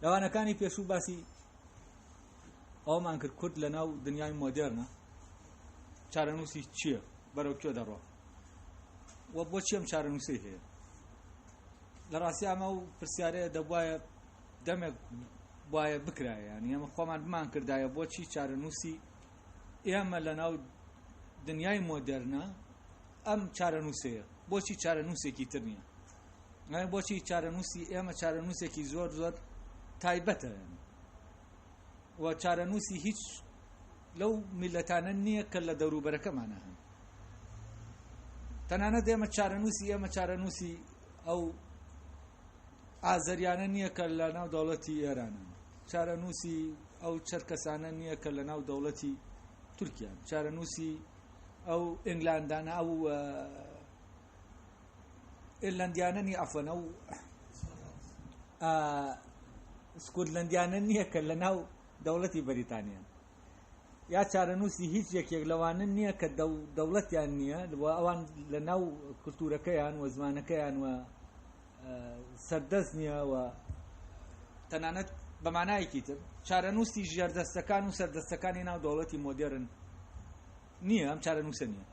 لەوانەکانی پێشوو باسی ئەومان کرد کورد لە ناو دنیای مۆدێرنە چارەنووسی چییە بەرەو کوێ دەڕۆ و بۆ چیم چارەنووسی هەیە لە ڕاستی ئەمە و پرسیارەیە دەبواە دەمێک وایە بکرایە یانی ئێمە خۆمان بمان کردایە بۆچی چارەنووسی ئێمە لە ناو دنیای مۆدێرنە ئەم چارەنووسەیە بۆچی چارەنووسێکی تر نییە بۆچی چارەنووسی ئێمە چارەنووسێکی زۆر زۆر تایبەتە و چارەنووسی هیچ لەو میلەتانە نییە کە لە دەوروبەرەکەمانە هەن تەنانەت ئێمە چارەنووسی ئێمە چارەنووسی ئەو ئازەریانە نییە کە لە ناو دەوڵەتی ئێرانن، چارەنووسی ئەو چەرکەسانە نییە کە لە ناو دەوڵەتی تورکیان، چارەنووسی ئەو ئینگلاندانە ئەو ئیرلەندیانە نییە عەفوەن ئەو سکوتلەندیانە نییە کە لە ناو دەوڵەتی بەریتانیان. یا چارەنووسی هیچ یەکێک لەوانە نییە کە دەوڵەتیان نییە و ئەوان لە ناو کولتوورەکەیان و زمانەکەیان و سەردەست نییە و تەنانەت بە مانایەکی تر چارەنووسی ژێردەستەکان و سەردەستەکانی ناو دەوڵەتی مۆدێرن نییە ئەم چارەنووسە نییە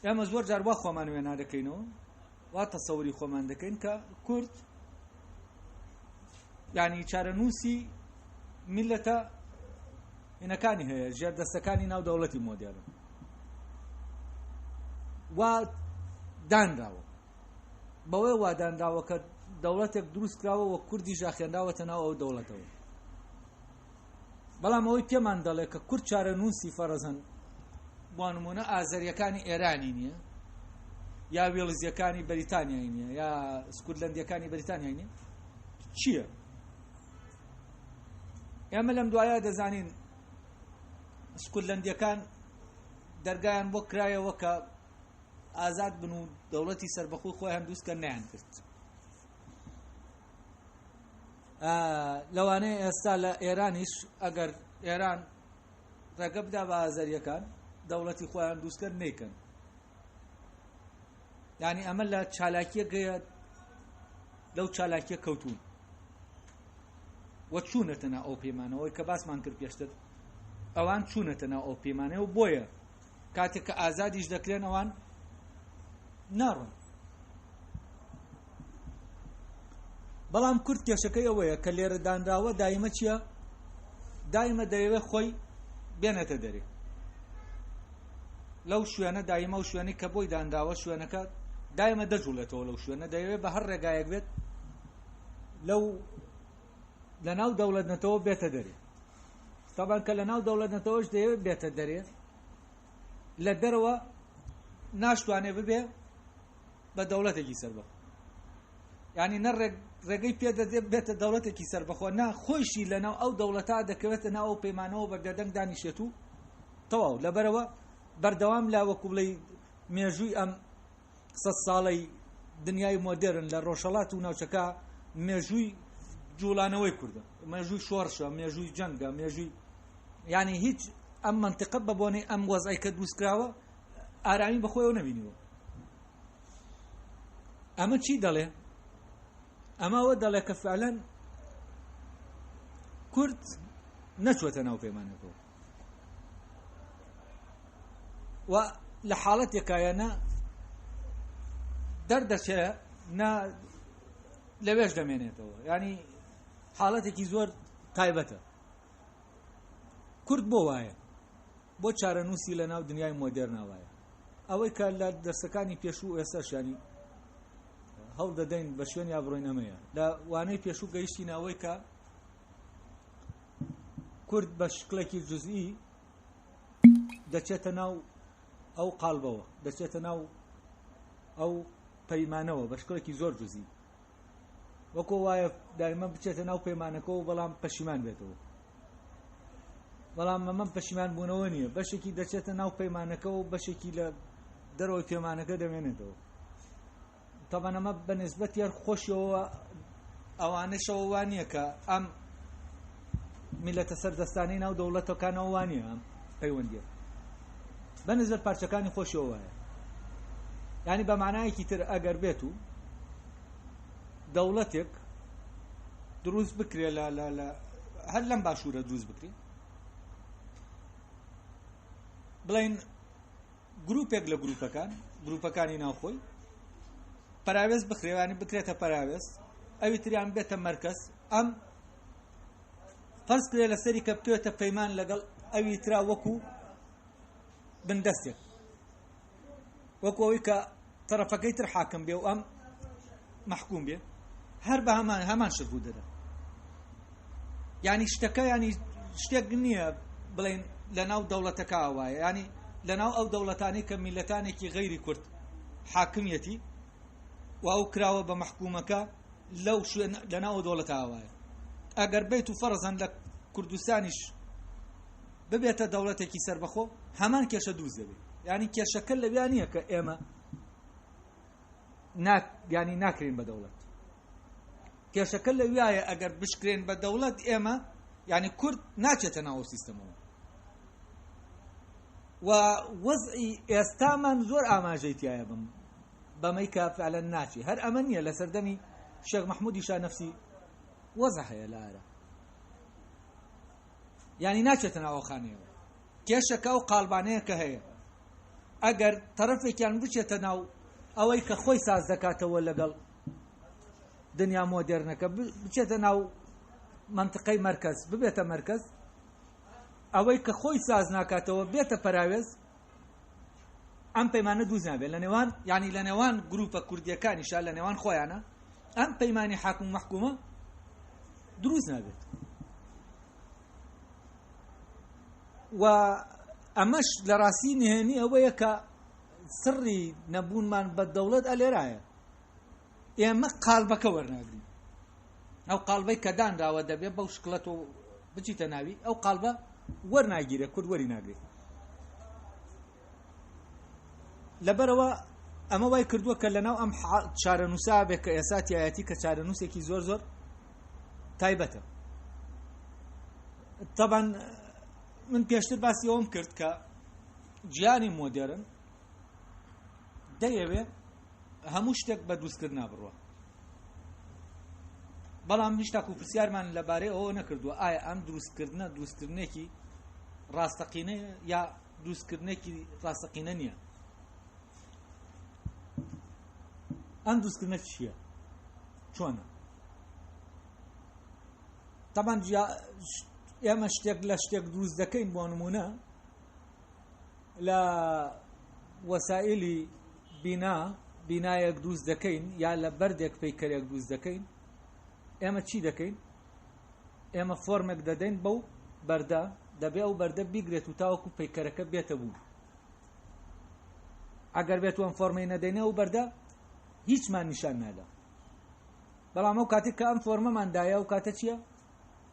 ئێمە زۆر جار وا خۆمان وێنا دەکەینەوە وا تەسەوری خۆمان دەکەین کە کورد یعنی چارەنووسی میلەتە هینەکانی هەیە ژێردەستەکانی ناو دەوڵەتی مۆدێرن وا دانراوە بەوەی وا دانراوە کە دەوڵەتێک دروست کراوە وە کوردی ژاخێنراوەتە ناو ئەو دەوڵەتەوە بەڵام ئەوەی پێمان دەڵێ کە کورد چارەنووسی فەرەزەن بۆ نمونە ئازەریەکانی ئێرانی نییە یا وێڵزیەکانی بەریتانیای نییە یا سکوتلەندیەکانی بەریتانیای نییە چییە؟ ئێمە لەم دوایە دەزانین سکوتلەندیەکان دەرگایان بۆ کرایەوە کە ئازاد بن و دەوڵەتی سربەخۆی خۆیان دروستکە نیان کرد لەوانەیە ئێستا لە ئێرانیش ئەگەر ئێران ڕێگە بدا بە ئازەریەکان دەوڵەتی خۆیان دروستکەن نیکەن یعنی ئەمە لە چالاکیەکەیە لەو چالاکیە کەوتون و چوونەتە ناو ئەو پەیمانەوەی کە باسمان کرد پێشتر ئەوان چوونەتە ناو ئەو پەیمانەوە بۆیە کاتێک کە ئازادیش دەکرێن ئەوان ناڕۆن بەڵام کورد کێشەکەی ئەوەیە کە لێرە دانراوە دایمە چییە دایمە دەیەوێت خۆی بێنێتە دەرێ لەو شوێنە دایمە و شوێنی کە بۆی دانراوە شوێنەکە دایمە دەجوڵێتەوە لەو شوێنە دەیەوێت بە هەر ڕێگایەک بێت لەو لە ناو دەوڵەت نەتەوە بێتە دەرێ تابان کە لە ناو دەوڵەت نەتەوەش دەیەوێت بێتە دەرێ لە دەرەوە ناشتوانێ ببێ بە دەوڵەتێکی سەربەخۆ یعنی نە ڕێگەی پێ دەدێت بێتە دەوڵەتێکی سەربەخۆ نا خۆیشی لەناو ئەو دەوڵەتا دەکەوێتە ناو ئەو پەیمانەوە بە بێدەنگ دانیشێت و تەواو لەبەرەوە بەردەوام لا وەکو بڵێ مێژووی ئەم سە ساڵەی دنیای مۆدێرن لە ڕۆژهەڵات و ناوچەکە مێژووی جوڵانەوەی کوردە مێژووی شۆڕشە مێژووی جەنگە مێژووی یعنی هیچ ئەم منطقە بە بۆنەی ئەم وەزعی کە دروست کراوە ئارامی بەخۆیەوە نەبینیوە ئەمە چی دەڵێ ئەمە ئەوە دەڵێ کە فعلەن کورد نەچوەتە ناو پەیمانەکەەوە و لە حاڵەتێکایە نە دەردەچێ نە لەوێش دەمێنێتەوە ینی حاڵەتێکی زۆر تایبەتە کورد بۆ وایە بۆ چارەنووسی لە ناو دنیای مۆدێرنا وایە ئەوەی کە لە دەرسەکانی پێشوو ئێستاش ینی هەوڵ دەدەین بە شوێن یا بڕۆین ئەمەیە لە وانەی پێشوو گەیشتین ئەوەی کە کورد بە شکڵێکی جزئی دەچێتە ناو ئەو قالبەوە دەچێتە ناو ئەو پەیمانەوە بە شکڵێکی زۆر جزئی وەکۆ وایە دایمە بچێتە ناو پەیمانەکەەوە بەڵام پەشیمان بێتەوە بەڵام مەمەم پەشیمان بوونەوە نییە بەشێکی دەچێتە ناو پەیمانەکە و بەشێکی لە دەرەوەی پەیمانەکە دەمێنێتەوە تەبعەن ئەمە بە نسبەت یار خۆشیەوە ئەوانەشەوە وانە کە ئەم میلەتە سەردەستانەی ناو دەوڵەتەکانەوە وانە ئەم پەیوەندیە بە نسبەت پارچەکانی خۆشیەوە وایە یعنی بە معنایەکی تر ئەگەر بێت و دەوڵەتێک دروست بکرێ لە لە لە هەر لەم باشوورە دروست بکرێ بڵین گروپێک لە گروپەکان گروپەکانی ناوخۆی پەراوێز بخرێوانی بکرێتە پەراوێز ئەوی تریان بێتە مەرکەز ئەم فەرز کرێ لەسەری کە بکەوێتە پەیمان لەگەڵ ئەوی ترا وەکو بندەستێک وەکو ئەوەی کە تەرەفەکەی تر حاکم بێ و ئەم مەحکوم بێ هەر بە هەمان هەمان شت ڕوو دەدا یعنی شتەکە ینی شتێک نییە بڵێن لەناو دەوڵەتەکە وایە ینی لەناو ئەو دەوڵەتانی کە میلەتانێکی غەیری کورد حاکمیەتی و ئەو کراوە بە مەحکومەکە لەو شوێن لەناو دەوڵەتە وایە ئەگەر بیت و فەرزەن لە کوردستانیش ببێتە دەوڵەتێکی سەربەخۆ هەمان کێشە دروست دەبێت یعنی کێشەکە لەویا نییە کە ئێمە ینی ناکرێن بە دەوڵەت کێشەکە لەویایە ئەگەر بشکرێن بە دەوڵەت ئێمە یعنی کورد ناچێتە ناو سیستەمەوە و وەزعی ئێستامان زۆر ئاماژەی تایە بم بەمەی کە فعلا ناچی هەر ئەمە نییە لە سەردەمی شێخ مححمودی شا نەفسی وەزع هەیە لە ئارە یانی ناچێتە ناو ئەو خانەیەوە کێشەکە ئەو قالبانەیە کە هەیە ئەگەر تەرەفێکیان بچێتە ناو ئەوەی کە خۆی ساز دەکاتەوە لەگەڵ دنیا مۆدێرنەکە بچێتە ناو منطقەی مرکز ببێتە مرکز ئەوەی کە خۆی ساز ناکاتەوە بێتە پەراوێز ئەم پەیمانە دووز نابێت لە نێوان ینی لە نێوان گروپە کوردیەکانیشا لە نێوان خۆیانە ئەم پەیمانی حاکم محکومە دروست نابێت و ئەمەش لە ڕاستی نهێنی ئەوەیە کە سڕی نەبوونمان بە دەوڵەت ئەلێرایە ئێمە قالبەکە وەرناگرین ئەو قالبەی کە دانراوە دەبێت بەو شکڵەت و بچیتە ناوی ئەو قالبە وەرناگیرێ کورد وەری ناگرێت لەبەرەوە ئەمە وای کردووە کە لەناو ئەم چارەنووسا بێت کە ئێستا تایەتی کە چارەنووسێکی زۆر زۆر تایبەتە طبعا من پێشتر باسی ئەوم کرد کە جیانی مۆدێرن دەیەوێ هەموو شتێک بە دروستکردنا بڕوە بەڵام هیشتاکو پرسیارمان لەبارەی ئەوە نەکردووە ئایا ئەم دروستکردنە دروستکردنێکی ڕاستەقینە یا دروستکردنێکی ڕاستەقینە نییە ئەم دروستکردنە چییە چۆنە تەمان ئێمە شتێک لە شتێک دروست دەکەین بۆ نمونە لە وەسائلی بینا بینایەک دروست دەکەین یا لە بەردێک پەیکەرێک دروست دەکەین ئێمە چی دەکەین ئێمە فۆرمێک دەدەین بەو بەردە دەبێ ئەو بەردە بیگرێت و تاوەکو پەیکەرەکە بێتە بوو ئەگەر بێت ئەم فۆرمەی نەدەینە ئەو بەردە هیچمان نیشان نادا بەڵام ئەو کاتێک کە ئەم فۆرمەمان دایە ئەو کاتە چییە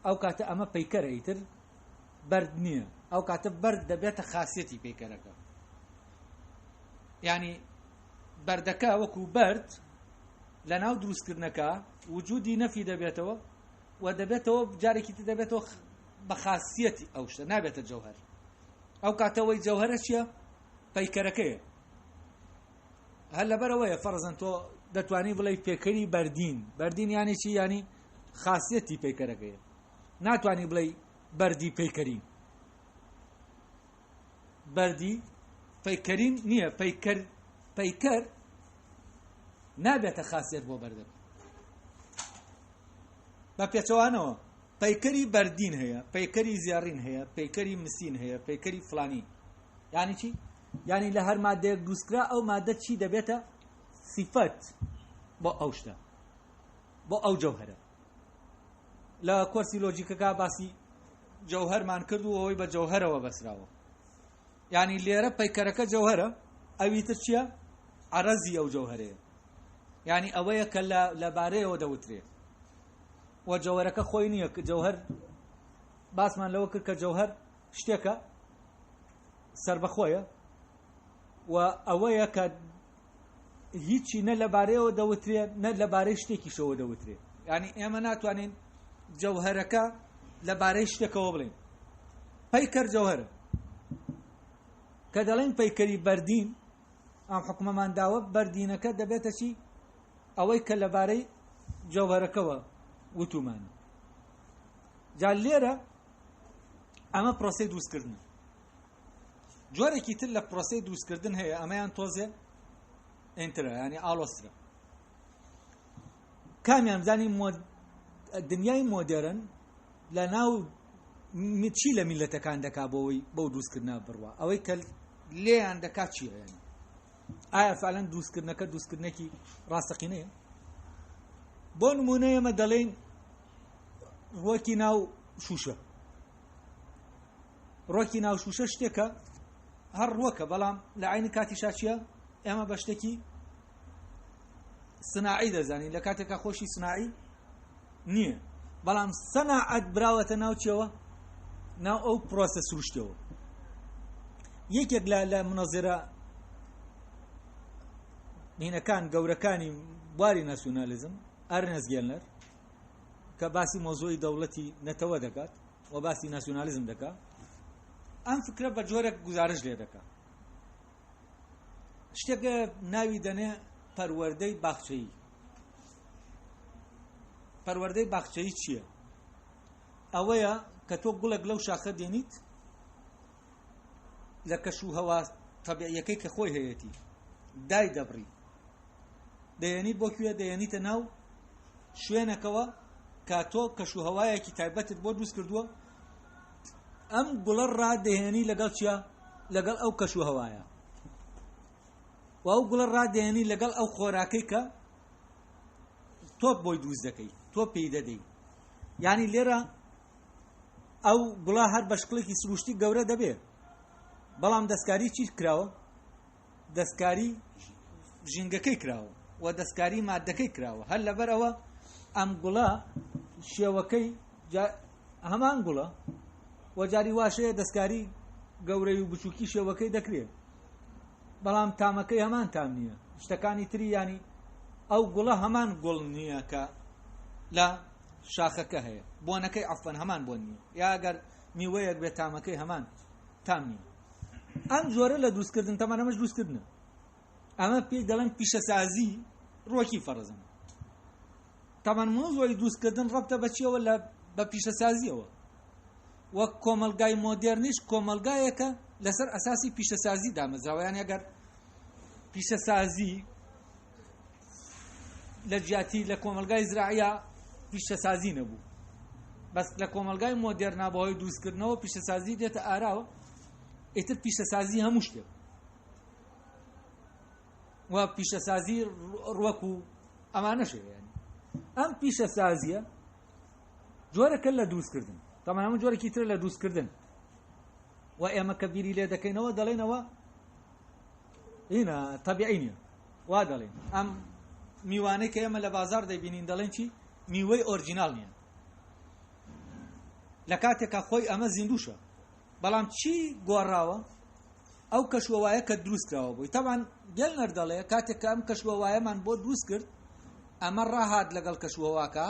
ئەو کاتە ئەمە پەیکەرە ئیتر بەرد نییە ئەو کاتە بەرد دەبێتە خاصەتی پەیکەرەکە ینی بەردەکە وەکو بەرد لە ناو دروستکردنەکە وجودی نەفی دەبێتەوە و دەبێتەوە جارێکی تر دەبێتەوە بە خاصیەتی ئەو شتە نابێتە جەوهەر ئەو کاتەوەی جەوهەرە چییە پەیکەرەکەیە هەر لەبەرەوەیە فەرزەن تۆ دەتوانی بڵێ پێکەری بەردین بەردین ینی چی ینی خاصیەتی پەیکەرەکەیە ناتوانی بڵێ بەردی پەیکەرین بەردی پەیکەرین نییە پەیکەر پەیکەر نابێتە خاصیت بۆ بەردەکە بە پێچەوانەوە پەیکەری بەردین هەیە پەیکەری زێڕین هەیە پەیکەری مسین هەیە پەیکەری فلانی یعنی چی یعنی لە هەر مادەیەک دروستکرا ئەو مادە چی دەبێتە سیفەت بۆ ئەو شتە بۆ ئەو جەوهرە لە کۆرسی لۆجیکەکە باسی جەوهەرمان کرد و ئەوەی بە جەوهەرەوە بەسراوە یعنی لێرە پەیکەرەکە جەوهرە ئەوی تر چییە عەرەزی ئەو جەوهرەیە یعنی ئەوەیە کە لەبارەیەوە دەوترێ و جەوهرەکە خۆی نییە کە جەوهر باسمان لەوە کرد کە جەوهر شتێکە سربەخۆیە و ئەوەیە کە هیچی نە لەبارەیەوە دەوترێ نە لەبارەی شتێکیشەوە دەوترێ یعنی ئێمە ناتوانین جەوهرەکە لەبارەی شتێکەوە بڵێن پەیکەر جەوهرە کە دەڵێن پەیکەری بەردین ئەم حکومەمان داوە بەردینەکە دەبێتە چی ئەوەی کە لەبارەی جەوهرەکەوە وتومانە. جا لێرە ئەمە پرۆسەی دروستکردنە. جۆرێکی تر لە پرۆسەی دروستکردن هەیە، ئەمەیان تۆزێ ئینترە، ینی ئاڵۆزترە. کامیان بزانی دنیای مۆدێرن لە ناو چی لە میلەتەکان دەکا بۆەوەی بەو دروستکردە بڕوا، ئەوەی کە لێیان دەکا چییە؟ ینی ئایا فعلەن دروستکردنەکە دروستکردنێکی ڕاستەقینەیە؟ بۆ نمونە ئێمە دەڵێین ڕۆکی ناو شوشە، ڕۆکی ناو شوشە شتێکە هەر ڕوەکە، بەڵام لە عینی کاتی شاچیە ئێمە بە شتێکی سناعی دەزانین، لە کاتێکا خۆشی سناعی نییە، بەڵام سەناعەت براوەتە ناو چیەوە؟ ناو ئەو پرۆسە سروشتەوە. یەکێک لە منەزیرە هینەکان گەورەکانی بواری ناسیۆنالیزم ئەرنست گێلنەر کە باسی مۆزۆی دەوڵەتی نەتەوە دەکات و باسی ناسیۆنالیزم دەکات، ئەم فکرە بە جۆرێک گزارش لێ دەکات. شتێک ناوی دەنێ پەروەردەی باخچەیی. پەروەردەی باخچەیی چییە؟ ئەوەیە کە تۆ گوڵێک لەو شاخە دێنیت لە کەش و هەوا تەبیعیەکەی کە خۆی هەیەتی دای دەبڕی، دەیەنیت بۆ کوێ؟ دەیەنیتە ناو شوێنەکەوە کە تۆ کەش و هەوایەکی تایبەتت بۆ دروست کردووە. ئەم گوڵە ڕادەهێنی لەگەڵ چیا؟ لەگەڵ ئەو کەش و هەوایە، و ئەو گوڵە ڕادەهێنی لەگەڵ ئەو خۆراکەی کە تۆ بۆی دروست دەکەی، تۆ پێی دەدەی. یعنی لێرە ئەو گوڵە هەر بە شکڵێکی سروشتی گەورە دەبێ، بەڵام دەستکاری چی کراوە؟ دەستکاری ژینگەکەی کراوە و دەستکاری مادەکەی کراوە. هەر لەبەر ئەوە ئەم گوڵە شێوەکەی هەمان گوڵە و جاری واشەیە دەستکاری گەورەی و بچووکی شێوەکەی دەکرێت، بەڵام تامەکەی هەمان تام نییە. شتەکانی تری ینی ئەو گوڵە هەمان گوڵ نییە کە لە شاخەکە هەیە، بۆنەکەی عەفەن هەمان بۆن نییە، یا ئەگەر میوەیەک بێت تامەکەی هەمان تام نییە. ئەم جۆرە لە دروستکردن تەمان ئەمەش دروستکردنە، ئەمە پێی دەڵێن پیشەسازی ڕۆکی فەرزن. تەمان مۆزۆی دروستکردن ڕەبتە بە چیەوە؟ لە بە پیشەسازیەوە. وەک کۆمەلگای مۆدێرنیش کۆمەلگایەکە لەسەر ئەساسی پیشەسازی دامەزراوە. یان ئەگەر پیشەسازی لە جیاتی لە کۆمەلگای زراعیە پیشەسازی نەبوو، بەس لە کۆمەلگای مۆدێرنا بەهۆی دروستکردنەوە پیشەسازی دێتە ئاراوە. ئیتر پیشەسازی هەموو شتێک و پیشەسازی ڕوەک و ئەمانەش هەیە. یعنی ئەم پیشەسازیە جۆرەکە لە دروستکردن، تەمان هەموو جۆرێکی ترە لە دروستکردن. و ئێمە کە بیری لێ دەکەینەوە دەڵێنەوە هینا تەبیعی نییە، وا دەڵێن ئەم میوانەی کە ئێمە لە بازار دەیبینین دەڵێن چی؟ میوەی ئۆرجیناڵ نییە، لە کاتێکا خۆی ئەمە زیندوشە. بەڵام چی گۆڕاوە؟ ئەو کەشوەوایە کە دروست کراوە بۆی. تەبان گەلنەر دەڵێ کاتێک کە ئەم کەشوەوایەمان بۆ دروست کرد، ئەمە ڕاهات لەگەڵ کەشوهەواکە،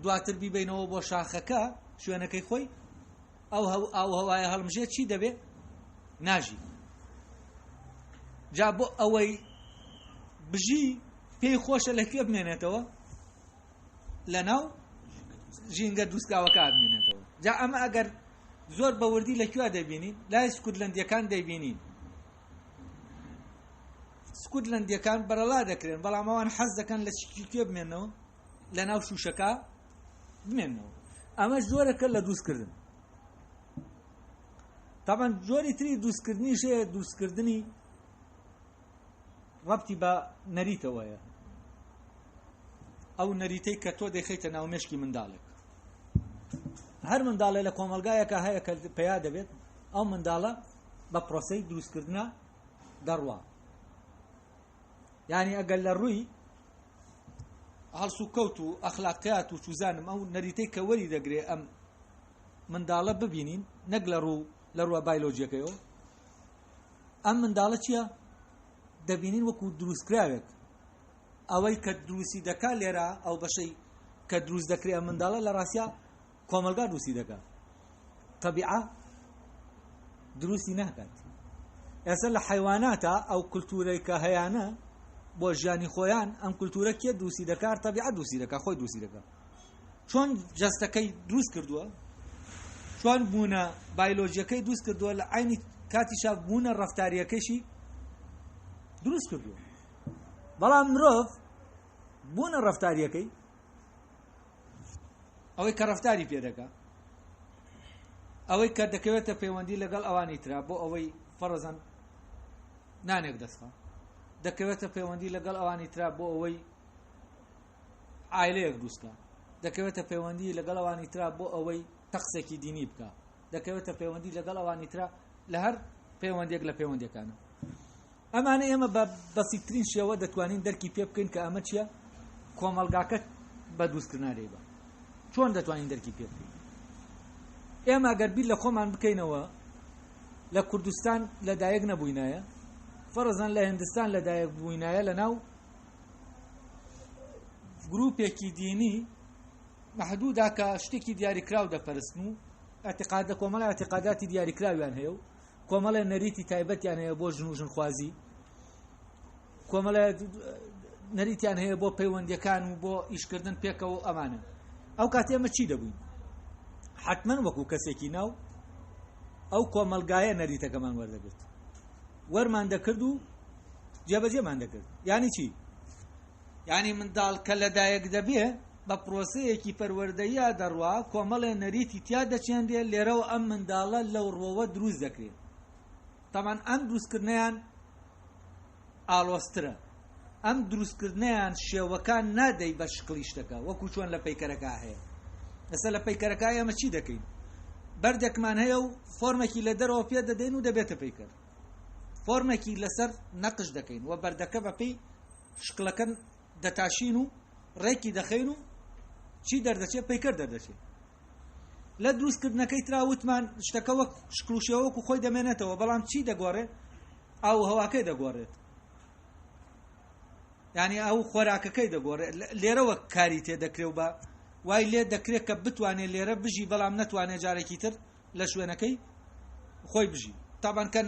دواتر بیبینەوە بۆ شاخەکە شوێنەکەی خۆی، ئەو ئاو هەوایە هەڵمژێت چی دەبێ؟ ناژی. جا بۆ ئەوەی بژی پێی خۆشە لەکوێ بمێنێتەوە؟ لەناو ژینگە دروستکراوەکە بمێنێتەوە. جا ئەمە ئەگەر زۆر بەوردی لەکوێ دەبینین؟ لای سکوتلەندیەکان دەیبینین. سکوتلەندیەکان بەرەڵا دەکرێن، بەڵام ئەوان حەز دەکەن لە کوێ بمێنەوە؟ لە ناو شوشەکە بمێنەوە. ئەمە جۆرەکە لە دروستکردن. طبعا جۆری تری دروستکردنیش هەیە، دروستکردنی ڕەبتی بە نەریتەوەیە. ئەو نەریتەی کە تۆ دەیخەیتە ناو مێشکی منداڵێک، هەر منداڵێ لە کۆمەلگایەکە هەیە کە پەیا دەبێت، ئەو منداڵە بە پرۆسەی دروستکردنە دەڕوا. یعنی ئەگەر لە ڕووی هەڵسوکەوت و ئەخلاقیات و چوزانم ئەو نەریتەی کە وەری دەگرێ ئەم منداڵە ببینین، نەک لە ڕوو لە ڕووە بایلۆجیەکەیەوە، ئەم منداڵە چییە؟ دەبینین وەکو دروستکراوێک. ئەوەی کە دروستی دەکا لێرە، ئەو بەشەی کە دروست دەکرێت ئەم منداڵە لە ڕاستیا کۆمەلگا دروستی دەکا، تەبیعە دروستی ناکات. ئێستا لە حیواناتە ئەو کولتورەی کە هەیانە بۆ ژیانی خۆیان، ئەم کولتورە کێ دروستی دەکات؟ تەبیعە دروستی دەکات، خۆی دروستی دەکات. چۆن جەستەکەی دروست کردووە، چۆن بوونە بایلۆجیەکەی دروست کردووە، لە عینی کاتیشا بوونە ڕەفتاریەکەشی دروست کردووە. بەڵام مرۆڤ بوونە ڕەفتاریەکەی ئەوەی کە ڕەفتاری پێ دەکا، ئەوەی کە دەکەوێتە پەیوەندی لەگەڵ ئەوانی ترا بۆ ئەوەی فەرزەن نانێک دەستخە، دەکەوێتە پەیوەندی لەگەڵ ئەوانی ترا بۆ ئەوەی عایلەیەک دروستکە، دەکەوێتە پەیوەندی لەگەڵ ئەوانی ترا بۆ ئەوەی تەقسێکی دینی بکە، دەکەوێتە پەیوەندی لەگەڵ ئەوانی ترا لە هەر پەیوەندێک لە پەیوەندەکانە. ئەمانە ئێمە بە بەسیترین شێوە دەتوانین دەرکی پێ بکەین کە ئەمە چییە؟ کۆمەڵگاکە بە دروستکردنارەی بە چۆن دەتوانین دەرکی پێ بکەین؟ ئێمە ئەگەر بیر لە خۆمان بکەینەوە لە کوردستان لەدایک نەبووینایە، فەرزان لە هندستان لەدایک بووینایە، لە ناو گروپێکی دینی محدودا کە شتێکی دیاریکراو دەپەرستن و اعتقادە کۆمەڵە اعتقاداتی دیاریکراویان هەیە و کۆمەڵێ نەریتی تایبەتیان هەیە بۆ ژن و ژنخوازی، کۆمەڵێ نەریتیان هەیە بۆ پەیوەندیەکان و بۆ ئیشکردن پێکەوە و ئەمانە. ئەو کاتێ ئێمە چی دەبووین؟ حتمما وەکو کەسێکی ناو ئەو کۆمەلگایە نەریتەکەمان وەردەگرت، وەرمان دەکرد و جێبەجێمان دەکرد. یعنی چی؟ یعنی منداڵ کە لەدایک دەبێ بە پرۆسەیەکی پەروەردەیە دەڕوا، کۆمەڵێ نەریتی تیا دەچێنرێ، لێرەوە ئەم منداڵە لەو ڕوەوە دروست دەکرێت. تەمان ئەم دروستکردنیان ئاڵۆزترە، ئەم دروستکردنیان شێوەکان نادەی بە شکڵی شتەکە وەکو چۆن لە پەیکەرەکە هەیە. ئێستا لە پەیکەرەکە ئێمە چی دەکەین؟ بەردێکمان هەیە و فۆرمێکی لە دەرەوە پێ دەدەین و دەبێتە پەیکەر. فۆرمێکی لەسەر نەقش دەکەین و بەردەکە بەپێی شکڵەکە دەتاشین و ڕێکی دەخەین و چی دەردەچێت؟ پەیکەر دەردەچێت. لە دروستکردنەکەی ترا وتمان شتەکە وەک شکل و شێوە وەکو خۆی دەمێنێتەوە، بەڵام چی دەگۆڕێت؟ ئاو و هەواکەی دەگۆڕێت، یعنی ئەو خۆراکەکەی دەگۆڕێت. لێرەوە کاری تێ دەکرێت و بە وای لێ دەکرێت کە بتوانێت لێرە بژی، بەڵام نەتوانێت جارێکی تر لە شوێنەکەی خۆی بژی. تابان کە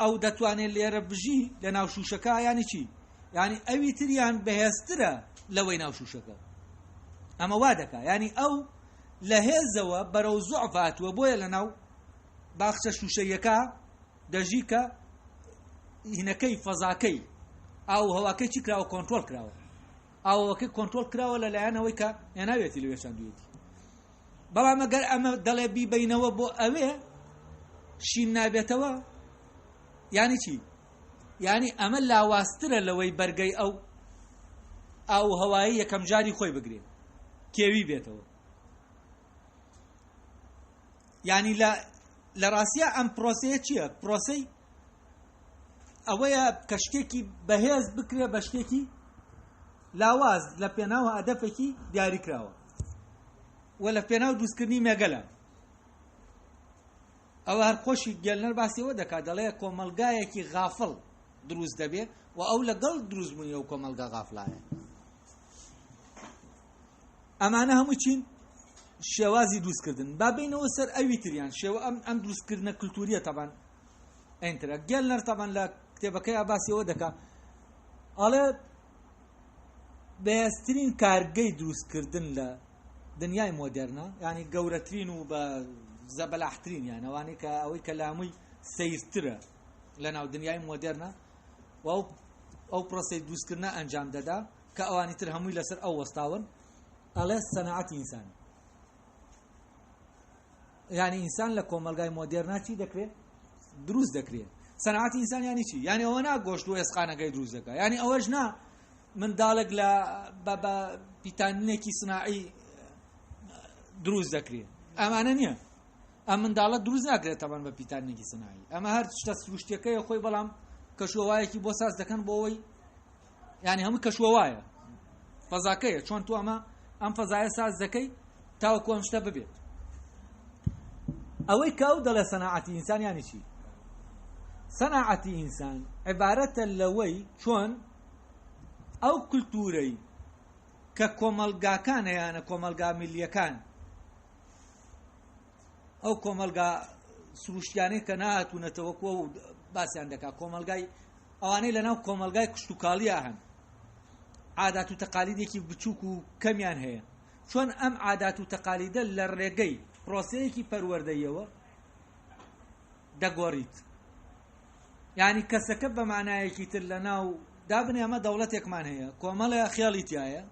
ئەو دەتوانێت لێرە بژی لە ناو شوشەکە، یانی چی؟ یعنی ئەوی تریان بەهێزترە لەوەی ناو شوشەکە. ئەمە وا دەکا، یعنی ئەو لە هێزەوە بەرەو زوعف هاتووە، بۆیە لە ناو باخچە شوشەیەکە دەژی کە هینەکەی فەزاکەی ئاو هەواکەی چی کراوە؟ کۆنترۆل کراوە. ئاوەکەی کۆنترۆل کراوە لەلایەن ئەوەی کە هێناوێتی لەوێ چاندوێتی. بەڵام ئەگەر ئەمە دەڵێ بیبینەوە بۆ ئەوێ شین نابێتەوە، یعنی چی؟ یعنی ئەمە لاوازترە لەوەی بەرگەی ئەو ئاو و هەوایی یەکەم جاری خۆی بگرێت، کێوی بێتەوە. یعنی لە ڕاستیە ئەم پرۆسەیە چییە؟ پرۆسەی ئەوەیە کە شتێکی بەهێز بکرێ بە شتێکی لاواز لە پێناو هەدەفێکی دیاریکراوە و لە پێناو دروستکردنی مێگەلە. ئەوە هەر خۆشی گێلنەر باسیەوە دەکات، دەڵێ کۆمەلگایەکی غافڵ دروست دەبێ و ئەو لەگەڵ دروستبوونی ئەو کۆمەلگا غافلایە. ئەمانە هەموو چین؟ شێوازی دروستکردن. با بینەوە سەر ئەوی تریان، شێوە ئەم دروستکردنە کللتوریە. تەبان ئەینترە گێلنەر تەبان لە کتێبەکەی باسیەوە دەکا، ئەڵێ بەهێزترین کارگەی دروستکردن لە دنیای مۆدێرنە، ینی گەورەترین و بە زەبەلاحترین، یان ئەوانەی کە ئەوەی کە لامووی سەیرترە لە ناو دنیای مۆدێرنە و ئەو پرۆسەی دروستکردنە ئەنجام دەدا کە ئەوانی تر هەمووی لەسەر ئەو وەستاون، ئەڵێ سەنعەتی ئینسان. یعنی ئینسان لە کۆمەلگای مۆدێرنا چی دەکرێت؟ دروست دەکرێت. سەنعەتی ئینسان یعنی چی؟ یعنی ئەوە نا گۆشت و ئێسقانەکەی دروست دەکات، یعنی ئەوەش نا منداڵێک لە بە پیتاندنێکی سناعی دروست دەکرێت. ئەمانە نییە. ئەم منداڵە دروست ناکرێت تەبان بە پیتاندنێکی سناعی، ئەمە هەر شتە سروشتیەکەی خۆی، بەڵام کەشوهەوایەکی بۆ ساز دەکەن بۆ ئەوەی، یعنی هەموو کەشوهەوایە فەزاکەیە، چۆن تۆ ئەمە ئەم فەزایە ساز دەکەی تاوەکو ئەم شتە ببێت. ئەوەی کە ئەو دەڵێ سەناعەتی ئینسان یعنی چی؟ سەناعەتی ئینسان عیبارەتە لەوەی چۆن ئەو کولتوورەی کە کۆمەلگاکان هەیانە، کۆمەلگا میلیەکان، ئەو کۆمەلگا سروشتیانەی کە نهاتوونەتەوە کۆ باسییان دەکات، کۆمەلگای ئەوانەی لەناو کۆمەلگای کشتتوکاڵیە هەن، عادات و تەقالیدێکی بچووک و کەمیان هەیە، چۆن ئەم عادات و تەقالیدە لە ڕێگەی پرۆسەیەکی پەروەردەیەوە دەگۆڕیت. یعنی کەسەکە بە مانایەکی تر لە ناو دابنێ ئەمە دەوڵەتێکمان هەیە کۆمەڵێ خێڵی تایە،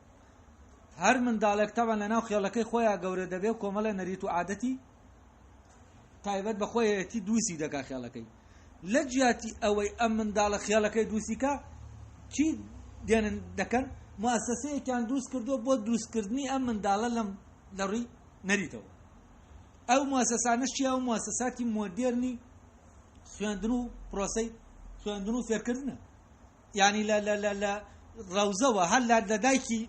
هەر منداڵێک تەبەن لە ناو خێڵەکەی خۆیان گەورە دەبێ و کۆمەڵێ نەریت و عادەتی تایبەت بە خۆیەتی دووسی دەکا خێڵەکەی. لە جیاتی ئەوەی ئەم منداڵە خێڵەکەی دووسیکا چی دێنن دەکەن؟ موسسەیەکیان دروست کردووە بۆ دروستکردنی ئەم منداڵە لەم لە ڕووی نەریتەوە. ئەو موسسانەش چیە؟ ئەو موسساتی مۆدێرنی خوێندن و پرۆسەی خوێندن و فێرکردنە. یعنی لە لە لە لە ڕەوزەوە هەر لە لە دایکی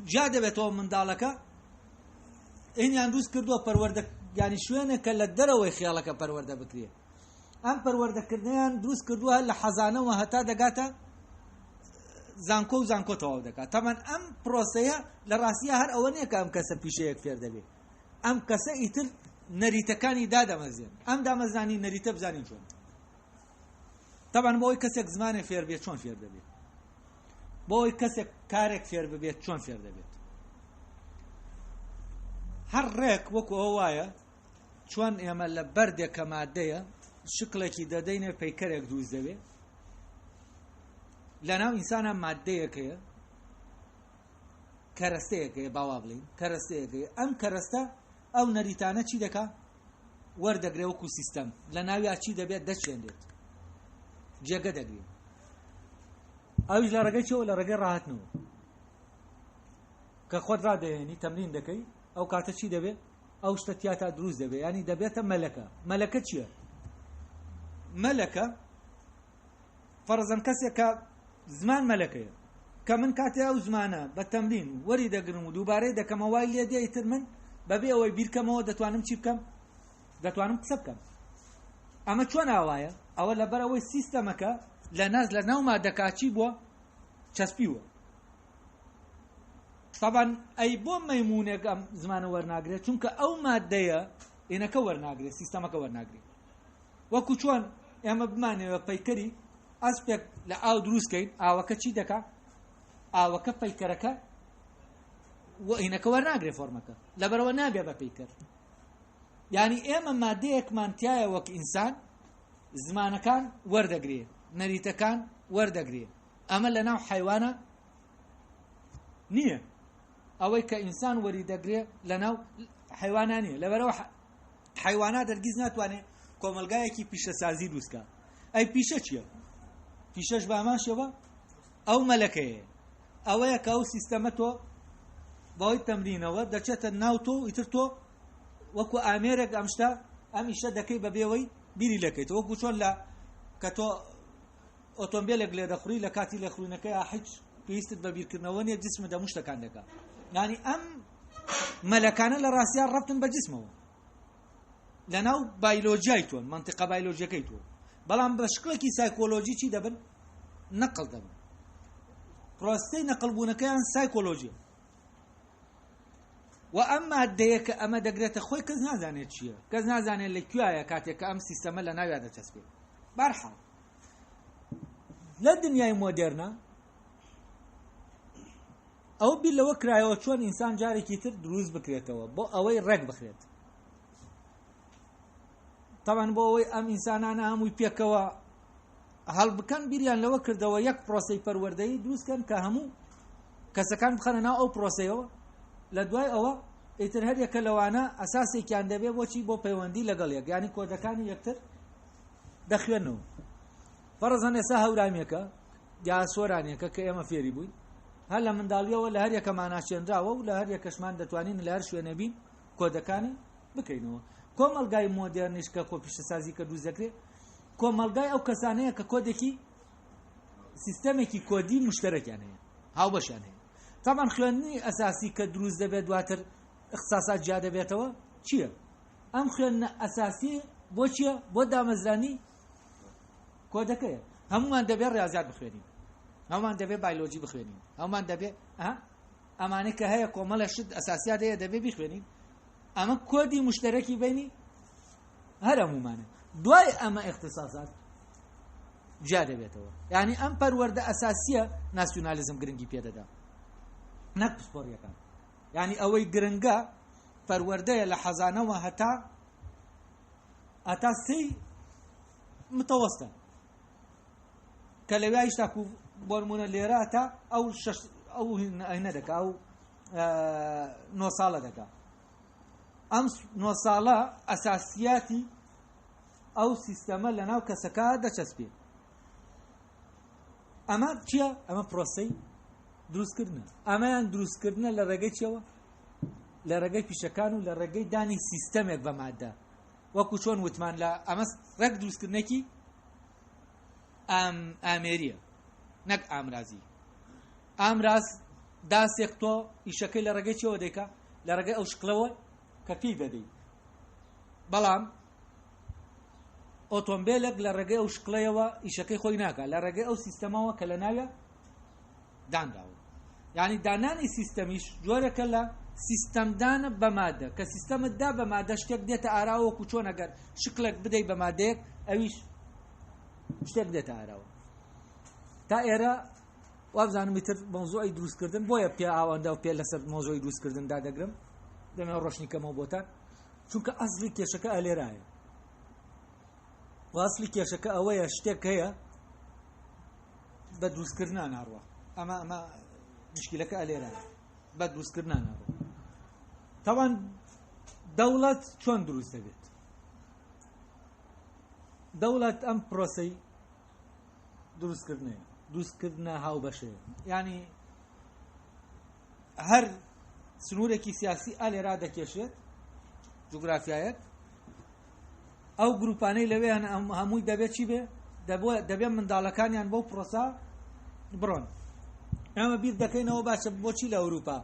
جیا دەبێتەوە منداڵەکە ئینیان دروست کردووە پەروەردە، یعنی شوێنێکە لە دەرەوەی خێڵەکە پەروەردە بکرێت. ئەم پەروەردەکردنیان دروست کردووە لە حەزانەوە هەتا دەگاتە زانکۆ و زانکۆ تەواو دەکات. تەمان ئەم پرۆسەیە لە ڕاستیە هەر ئەوە نییە کە ئەم کەسە پیشەیەک فێر دەبێت، ئەم کەسە ئیتر نەریتەکانی دادەمەزێن. ئەم دامەزرانی نەریتە بزانین چۆن. تەبعەن بۆ ئەوەی کەسێک زمانێک فێر بێت چۆن فێر دەبێت، بۆ ئەوەی کەسێک کارێک فێر ببێت چۆن فێر دەبێت. هەر ڕێک وەکو ئەوە وایە چۆن ئێمە لە بەردێک کە مادەیە شکڵێکی دەدەینێ پەیکەرێک دروست دەبێت، لەناو ئینسانە مادەیەک هەیە، کەرەستەیەک هەیە، باوا بڵین کەرەستەیەک هەیە. ئەم کەرەستە ئەو نەریتانە چی دەکا؟ وەردەگرێ وەکو سیستەم لە ناویا چی دەبێت؟ دەچێنرێت، جێگە دەگرێت. ئەویش لە ڕێگەی چەوە؟ لە ڕێگەی ڕاهاتنەوە کە خۆت ڕادەهێنی تەمرین دەکەی، ئەو کاتە چی دەبێت؟ ئەو شتە تیاتا دروست دەبێت، ینی دەبێتە مەلەکە. مەلەکە چییە؟ مەلەکە فەرزەن کەسێک کە زمان مەلەکەیە، کە من کاتێ ئەو زمانە بە تەمرین وەری دەگرم و دووبارەی دەکەمەوە وای لێ دێ ئیتر من بەبێ ئەوەی بیرکەمەوە دەتوانم چی بکەم؟ دەتوانم قسە بکەم. ئەمە چۆن ئاوایە؟ ئەوە لەبەر ئەوەی سیستەمەکە لە ناز لە ناو مادەکە چی بووە؟ چەسپیوە. طبعا ئەی بۆ مەیمونێک ئەم زمانە وەرناگرێت؟ چونکە ئەو مادەیە ئینەکە وەرناگرێت، سیستەمەکە وەرناگرێت. وەکو چۆن ئێمە بمانەوە پەیکەری ئەسپێک لە ئاو دروستکەین، ئاوەکە چی دەکا؟ ئاوەکە پەیکەرەکە و ئینەکە وەرناگرێ، فۆرمەکە لەبەرەوە نابێ بە پەیکەر. یعنی ئێمە مادەیەکمان تایە وەک ئینسان زمانەکان وەردەگرێ، نەریتەکان وەردەگرێ. ئەمە لە ناو حیوانە نییە. ئەوەی کە ئینسان وەری دەگرێ لە ناو حیوانە نییە. لەبەرەوە حیوانات هەرگیز ناتوانێت کۆمەلگایەکی پیشەسازی دروستکە. ئەی پیشە چییە؟ پیشەش بە هەمان شێوە ئەو مەلەکەیە، ئەوەیە کە ئەو سیستەمە تۆ بەهۆی تەمرینەوە دەچێتە ناو تۆ و ئیتر تۆ وەکو ئامێرێک ئەم شتە ئەم ئیشە دەکەی بە بێوەی بیری لەکەیت. وەکو چۆن لە کە تۆ ئۆتۆمبیلێک لێ دەخوری لە کاتی لێخورینەکەی هیچ پێویستت بە بیرکردنەوە نییە، جسم دەموو شتەکان دەکا. یعنی ئەم مەلەکانە لە ڕاستیان ڕەبتن بە جسمەوە لەناو بایلۆجیای تۆن، منطقە بایلۆژیەکەی تۆ، بەڵام بە شکڵێکی سایکۆلۆژی چی دەبن؟ نەقل دەبن. پرۆسەی نەقلبوونەکەیان سایکۆلۆژیە. و ئەم مادەیە کە ئەمە دەگرێتە خۆی کەس نازانێت چییە، کەس نازانێت لە کوێیە کاتێک کە ئەم سیستەمە لە ناویا دەچەسپێت. بەرحاڵ لە دنیای مۆدێرنە ئەو بیر لەوە کرایەوە چۆن ئینسان جارێکی تر دروست بکرێتەوە بۆ ئەوەی ڕێک بخرێت. طبعا بۆ ئەوەی ئەم ئینسانانە هەمووی پێکەوە هەڵبکەن بیریان لەوە کردەوە یەک پرۆسەی پەروەردەیی دروستکەن کە هەموو کەسەکان بخەنە ناو ئەو پرۆسەیەوە. لە دوای ئەوە ئیتر هەر یەکە لەوانە ئەساسێکیان دەبێت بۆچی؟ بۆ پەیوەندی لەگەڵ یەک، یعنی کۆدەکانی یەکتر دەخوێنەوە. فەرزەن ئێستا هەورامیەکە یا سۆرانیەکە کە ئێمە فێری بووین هەر لە منداڵیەوە لە هەر یەکەمان ناچێنراوە و لە هەر یەکەشمان دەتوانین لە هەر شوێنە بین کۆدەکانی بکەینەوە. کۆمەلگای مۆدێرنیش کە کۆپیشەسازی کە دروست دەکرێت کۆمەلگای ئەو کەسانەیە کە کۆدێکی سیستەمێکی کۆدی مشتەرەکیان هەیە، هاوبەشیان هەیە. طبعا خوێندنی ئەساسی کە دروست دەبێت دواتر اختصاصات جیا دەبێتەوە چییە؟ ئەم خوێندنە ئەساسی بۆ چییە؟ بۆ دامەزرانی کۆدەکەیە. هەمومان دەبێت ڕاضیات بخوێنین، هەمومان دەبێت بایلۆجی بخوێنین، هەمومان دەبێت ئەمانەی کە هەیە کۆمەڵە شت ئەساسیات هەیە دەبێت بیخوێنین. ئەمە کۆدی مشتەرەکی بینی هەر هەمومانە. دوای ئەمە اختصاصات جیا دەبێتەوە. یعنی ئەم پەروەردە ئەساسیە ناسیۆنالیزم گرنگی پێدەدا نەک پسپۆریەکان. یعنی ئەوەی گرنگە پەروەردەیە لە حەزانەوە هەتا هەتا سێی متەوەستە کە لەویایش تاکو بۆ نمونە لێرە تا ئەو شەش ئەو هینە دەکا ئەو نۆ ساڵە دەکا ئەم نۆ ساڵە ئەساسیاتی ئەو سیستەمە لە ناو کەسەکە دەچەسپێ ئەمە چییە ئەمە پرۆسەی دروستکردنە ئەمەیان دروستکردنە لە ڕێگەی چیەوە لە ڕێگەی پیشەکان و لە ڕێگەی دانی سیستەمێک بە مادە وەکو چۆن وتمان لە ئەمە ڕێک دروستکردنێکی ئام ئامێریە نەک ئامرازی ئامراز داسێک تۆ ئیشەکەی لە ڕێگەی چیەوە دەیکا لە ڕێگەی ئەو شکلەوە کە پێی دەدەی بەڵام ئۆتۆمبیلێک لە ڕێگەی ئەو شکڵەیەوە ئیشەکەی خۆی ناکا لە ڕێگەی ئەو سیستەمەوە کە لە ناوە دانراوە یعنی دانانی سیستەمیش جۆرەکە لە سیستەمدانە بە مادە کە سیستەمت دا بە مادە شتێک دێتە ئاراوە وەکو چۆن ئەگەر شکڵێک بدەی بە مادەیەک ئەویش شتێک دێتە ئاراوە تا ئێرە وابزانم ئیتر مەوزوعی دروستکردن بۆیە پێ ئاوەندە و پێ لەسەر مەوزوعی دروستکردن دادەگرم دەمێ ڕۆشنی کەمەوە بۆتان چونکە ئەسلی کێشەکە ئەلێرایە و ئەسلی کێشەکە ئەوەیە شتێک هەیە بە دروستکردنا ناڕوە ئەمە ئەمە مشکلەکە ئەلێرایە بە دروستکردنا ناڕوە تاوان دەوڵەت چۆن دروست دەبێت دەوڵەت ئەم پرۆسەی دروستکردنەیە دروستکردنە هاوبەشەیە ینی هەر سنوورێکی سیاسی ئالێرا دەکێشێت جوگرافیایەک ئەو گروپانەی لەوێ هەن هەمووی دەبێت چی بێ دەبێت منداڵەکانیان بەو پرۆسا بڕۆن ئێمە بیر دەکەینەوە باشە بۆچی لە ئەوروپا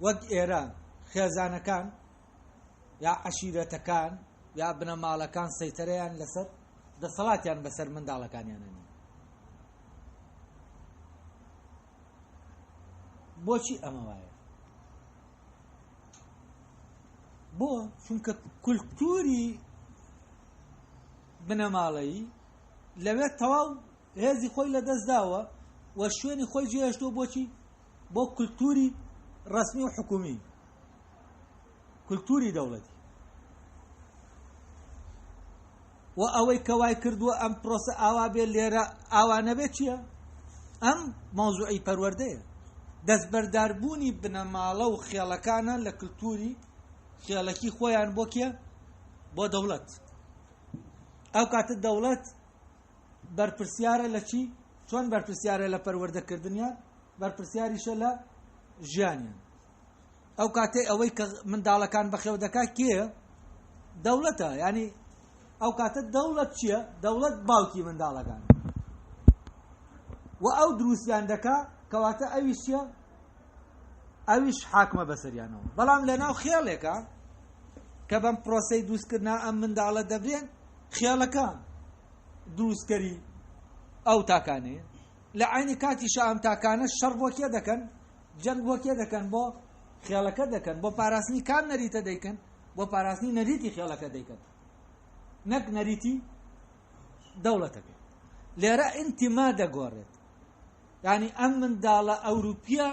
وەک ئێرە خێزانەکان یا عەشیرەتەکان یا بنەماڵەکان سەیتەرەیان لەسەر دەسەڵاتیان بەسەر منداڵەکانیانە نیە بۆچی ئەمە وایە بۆ چونکە کولتوری بنەماڵەیی لەوێ تەواو هێزی خۆی لەدەست داوە و شوێنی خۆی جێهێشتووە بۆچی بۆ کولتوری ڕەسمی و حکومی کولتوری دەوڵەتی و ئەوەی کە وای کردووە ئەم پرۆسە ئاوا بێ لێرە ئاوا نەبێت چییە ئەم مەوزوعی پەروەردەیە دەستبەرداربوونی بنەماڵە و خێڵەکانە لە کللتوری خێڵەکی خۆیان بۆ کێ بۆ دەوڵەت ئەو کاتە دەوڵەت بەرپرسیارە لە چی چۆن بەرپرسیارە لە پەروەردەکردنیان بەرپرسیاریشە لە ژیانیان ئەو کاتەی ئەوەی کە منداڵەکان بەخێو دەکات کێیە دەوڵەتە ینی ئەو کاتە دەوڵەت چییە دەوڵەت باوکی منداڵەکان و ئەو دروستیان دەکا کەواتە ئەویش چییە ئەویش حاکمە بەسەریانەوە بەڵام لە ناو خێڵێکە کە بەم پرۆسەی دروستکردنا ئەم منداڵە دەبرێن خێڵەکە دروستکەری ئەو تاکانەیە لە عینی کاتیشا ئەم تاکانە شەڕ بۆ کێ دەکەن جەنگ بۆ کێ دەکەن بۆ خێڵەکە دەکەن بۆ پاراستنی کام نەریتە دەیکەن بۆ پاراستنی نەریتی خێڵەکە دەیکەن نەک نەریتی دەوڵەتەکە لێرە ئینتیما دەگۆڕێت ینی ئەم منداڵە ئەوروپیە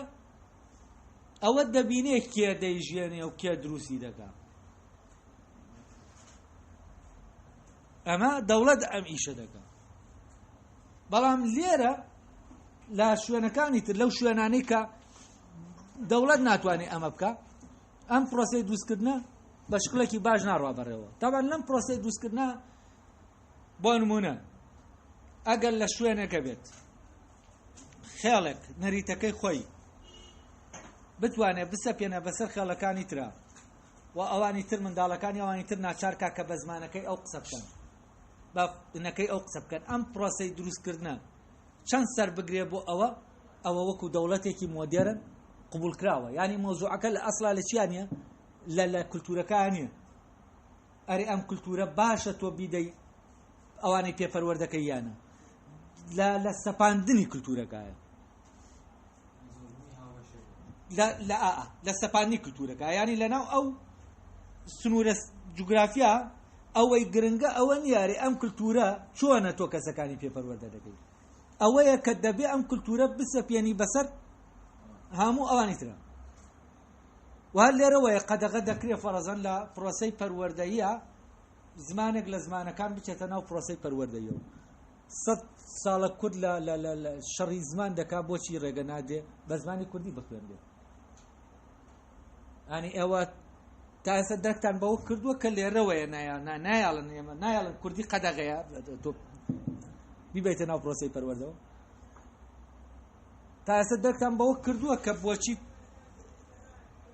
ئەوە دەبینێ کێ دەیژێنێ و کێ دروستی دەکا ئەمە دەوڵەت ئەم ئیشە دەکا بەڵام لێرە لە شوێنەکانی تر لەو شوێنانەی کە دەوڵەت ناتوانێت ئەمە بکە ئەم پرۆسەی دروستکردنە بە شکڵێکی باش ناڕوا بەڕێوە تاوان لەم پرۆسەی دروستکردە بۆ نمونە ئەگەر لە شوێنێکە بێت خێڵێک نەریتەکەی خۆی بتوانێت بسەپێنە بەسەر خێڵەکانی ترا و ئەوانی تر منداڵەکانی ئەوانی تر ناچارکا کە بە زمانەکەی ئەو قسە بکەن بە نەکەی ئەو قسە بکەن ئەم پرۆسەی دروستکردە چەند سەر بگرێ بۆ ئەوە ئەوە وەکو دەوڵەتێکی مۆدێرن قبول کراوە ینی مۆزوعەکە لە ئەسلا لە چیان نیە لە لە کولتورەکە نیە ئەرێ ئەم کولتورە باشە تۆ بیدەی ئەوانەی پێ پەروەردەکەی یانە لە لە سەپاندنی کولتورەکایە لە لە ئا لە سەپاندنی کولتورەکە ینی لەناو ئەو سنوورە جوگرافیا ئەوەی گرنگە ئەوە نییە ئەم کولتورە چۆنە تۆ کەسەکانی پێ پەروەردە دەکەی ئەوەیە کە دەبێ ئەم کولتورە بسەپێنی بەسەر هەموو ئەوانی ترە. و هەر لێرەوەیە قەدەغە دەکرێ فەرەزەن لە پرۆسەی پەروەردەییە زمانێک لە زمانەکان بچێتە ناو پرۆسەی پەروەردەیەوە. سەد ساڵە کورد لە لە لە لە شەڕی زمان دەکا بۆچی ڕێگە نادرێ بە زمانی کوردی بخوێنرێ؟ ئەنی ئێوە تا ئێستا دەرکتان بەوە کردووە کە لێرەوەیە نایاڵن ئێمە نایاڵن کوردی قەدەغەیە تۆ بیبیتە ناو پرۆسەی پەروەردەوە. تا ئێستا دەرکتان بەوە کردووە کە بۆچی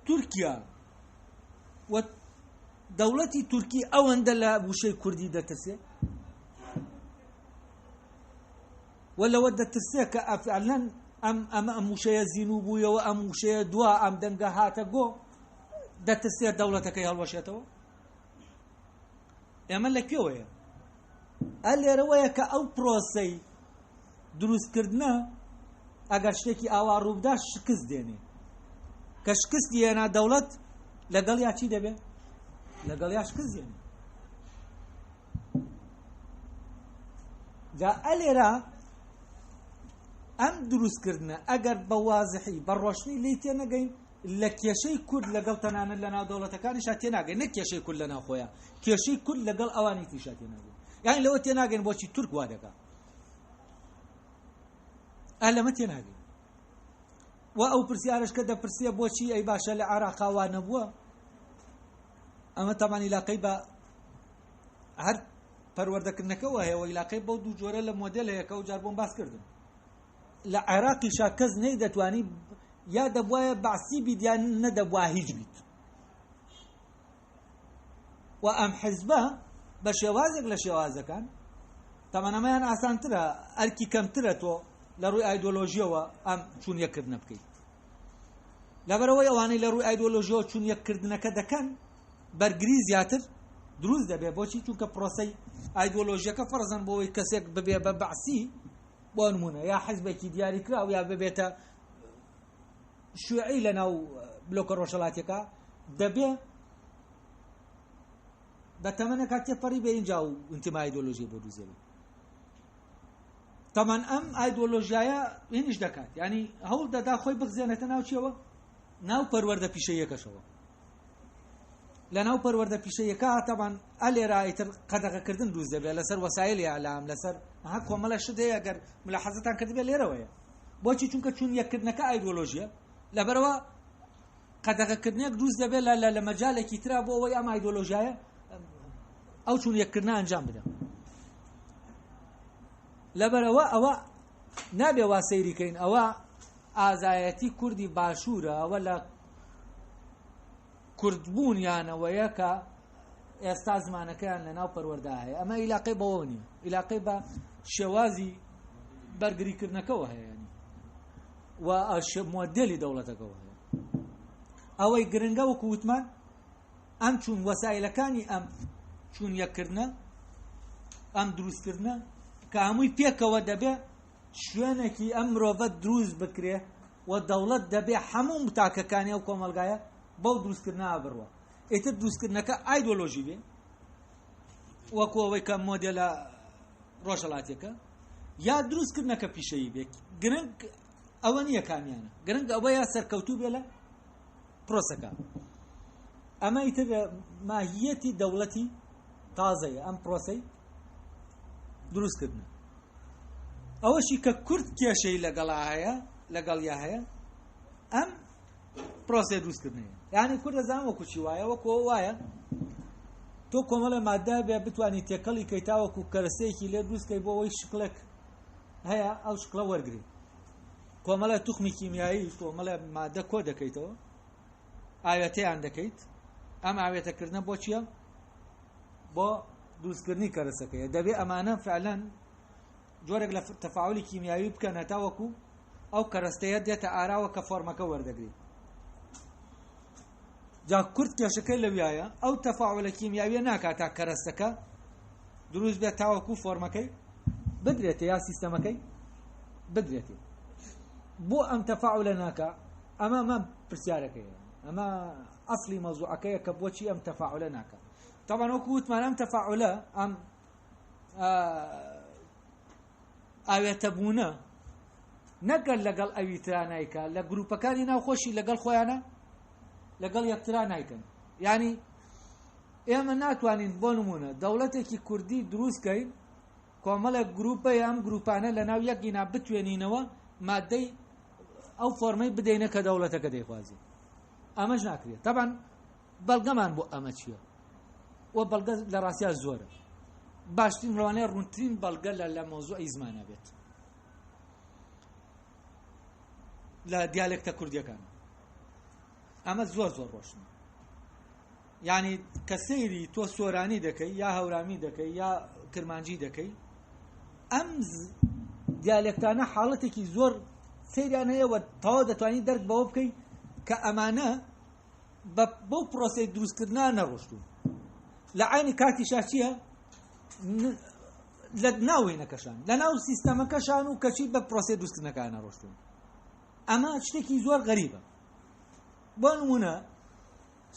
تورکیا و دەوڵەتی تورکی ئەوەندە لە وشەی کوردی دەترسێ و لەوە دەترسێ کە ئەفعلەن ئەم ئەمە ئەم وشەیە زیینوو بوویەوە، ئەم وشەیە دوا ئەم دەنگە هاتە گۆ، دەترسێت دەوڵەتەکەی هەڵوەشێتەوە. ئێمە لە کوێوەیە؟ ئە لێرەوەیە کە ئەو پرۆسەی دروستکردنە ئەگەر شتێکی ئاوا ڕووبدا شکست دێنێ. کە شکستی هێنا دەوڵەت لەگەڵ یا چی دەبێ؟ لەگەڵ یا شکست دێنێ. جا ئەلێرە ئەم دروستکردنە ئەگەر بە وازحی بە ڕۆشنی لی تێنەگەین لە کێشەی کورد لەگەڵ تەنانەت لە ناو دەوڵەتەکانیشا تێناگەین، نەک کێشەی کورد لە ناو خۆیان، کێشەی کورد لەگەڵ ئەوانی تریشا تێناگەین. یعنی لەوە تێناگەین بۆچی تورک وا دەکا، ئا لەمە تێناگەین. و ئەو پرسیارش کە دەپرسیە بۆچی ئەی باشە لە عێراقا وا نەبووە، ئەمە تەمان عیلاقەی بە هەر پەروەردەکردنەکەوە هەیە و عیلاقەی بەو دوو جۆرە لە مۆدێل هەیە کە ئەو جار بۆم باس کردن. لە عێراقیشا کەس نەیدەتوانی یا دەبوایە بەعسی بیت یا نەدەبوا هیچ بیت. و ئەم حزبە بە شێوازێک لە شێوازەکان تەمەنەمەیان ئاسانترە، ئەرکی کەمترە تۆ لە ڕووی ئایدۆلۆژیەوە ئەم چوون یەککردنە بکەیت. لەبەرەوەی ئەوانەی لە ڕووی ئایدۆلۆژیەوە چوون یەککردنەکە دەکەن بەرگری زیاتر دروست دەبێت. بۆچی؟ چونکە پرۆسەی ئایدۆلۆژیەکە فەرزەن بۆ ئەوەی کەسێک ببێ بە بەعسی بۆ نمونە یا حزبێکی دیاریکراو یا ببێتە شوێعی لە ناو بلۆکە ڕۆژهەڵاتیەکە دەبێ بە تەمەنەکە تێپەڕی بێ اینجا و ئینتیما ئایدۆلۆژی بۆ دروست دەبێت. تەمان ئەم ئایدۆلۆژیایە هینیش دەکات، ینی هەوڵ دەدا خۆی بخزێنێتە ناو چیەوە؟ ناو پەروەردە پیشەیەکەشەوە. لە ناو پەروەردە پیشەیەکە تەمان ئەلێرا ئیتر قەدەغەکردن دروست دەبێت لەسەر وەسایلی ئەلام، لەسەر ها کۆمەڵە شت هەیە ئەگەر ملاحەزەتان کردبێت لێرەوەیە. بۆچی؟ چونکە چون یەککردنەکە ئایدۆلۆژیە، لەبەرەوە قەدەغەکردنێک دروست دەبێت لە مەجالێکی ترا بۆ ئەوەی ئەم ئایدۆلۆژیایە ئەو چون یەککردنە ئەنجام بدە. لەبەرەوە ئەوە نابێ وا سەیریکەین ئەوە ئازایەتی کوردی باشوورە، ئەوە لە کوردبوونیانەوەیە کە ئێستا زمانەکەیان لە ناو پەروەردا هەیە. ئەمە ئیلاقەی بەوە نییە، ئیلاقەی بە شێوازی بەرگریکردنەکەوە هەیە و مۆدێلی دەوڵەتەکەوە هەیە. ئەوەی گرنگە وەکو وتمان ئەم چوون وەسایلەکانی ئەم چوون یەککردنە، ئەم دروستکردنە کە هەمووی پێکەوە دەبێ شوێنێکی ئەم مرۆڤە دروست بکرێ و دەوڵەت دەبێ هەموو تاکەکانی ئەو کۆمەلگایە بەو دروستکردنە بڕوە. ئیتر دروستکردنەکە ئایدۆلۆژی بێ وەکو ئەوەی کە مۆدێلە ڕۆژهەڵاتیەکە، یا دروستکردنەکە پیشەیی بێ. گرنگ ئەوە نییە کامیانە، گرنگ ئەوەیە سەرکەوتوو بێ لە پرۆسەکە. ئەمە ئیتر ماهیەتی دەوڵەتی تازەیە، ئەم پرۆسەی دروستکردنە. ئەوەشی کە کورد کێشەی لەگەڵا هەیە، لەگەڵ یا هەیە، ئەم پرۆسەی دروستکردنەیە. یعنی کورد دەزانم وەکو چی وایە، وەکو ئەوە وایە تۆ کۆمەڵە مادە بێ بتوانی تێکەڵی کەی تاوەکو کەرەسەیەکی لێ دروست کەی بۆ ئەوەی شکڵێک هەیە ئەو شکڵە وەرگری. کۆمەڵە توخمی کیمیایی، کۆمەڵە مادە کۆ دەکەیتەوە، ئاوێتەیان دەکەیت. ئەم ئاوێتەکردنە بۆ چییە؟ بۆ دروستکردنی کەرەسەکەیە. دەبێ ئەمانە فعلەن جۆرێک لە تەفاعولی کیمیاوی بکەن هەتاوەکو ئەو کەرەستەیە دێتە ئاراوە کە فۆرمەکە وەردەگری. جا کورد کێشەکەی لەویایە ئەو تەفاعولە کیمیاویە ناکات تا کەرەستەکە دروست بێت تاوەکو فۆرمەکەی بدرێتێ یا سیستەمەکەی بدرێتێ. بۆ ئەم تەفاعولە ناکا؟ ئەمە ئەمە پرسیارەکەیە، ئەمە ئەسلی مەوزوعەکەیە کە بۆچی ئەم تەفاعولە ناکا. طبعا وەکو وتمان ئەم تەفاعولە، ئەم ئاوێتەبوونە نەگەر لەگەڵ ئەوی ترانایکە، لە گروپەکانی ناوخۆشی لەگەڵ خۆیانە لەگەڵ یەکترا نایکەن. یانی ئێمە ناتوانین بۆ نمونە دەوڵەتێکی کوردی دروست کەین کۆمەڵێک گروپە ئەم گروپانە لە ناو یەک گینا بتوێنینەوە مادەی ئەو فۆرمەی بدەینە کە دەوڵەتەکە دەیخوازێت. ئەمەش ناکرێت. تەبان بەڵگەمان بۆ ئەمە چییە؟ و بەڵگە لە ڕاستیا زۆرە. باشترین ڕوانەیە ڕوونترین بەڵگە لە مەوزوعی زمانە بێت لە دیالێکتە کوردیەکان. ئەمە زۆر زۆر ڕۆشنە. یعنی کە سەیری تۆ سۆرانی دەکەی یا هەورامی دەکەی یا کرمانجی دەکەی، ئەم دیالێکتانە حاڵەتێکی زۆر سەیریان هەیە و تەواو دەتوانی دەرک بەوە بکەی کە ئەمانە بەو پرۆسەی دروستکردنا نەڕۆشتوون. لە عینی کاتیشا چییە؟ لە ناو وێنەکەشان، لە ناو سیستەمەکەشان و کەچی بە پرۆسەی دروستکردنەکان نەڕۆشتوون. ئەمە شتێکی زۆر غەریبە. بۆ نمونە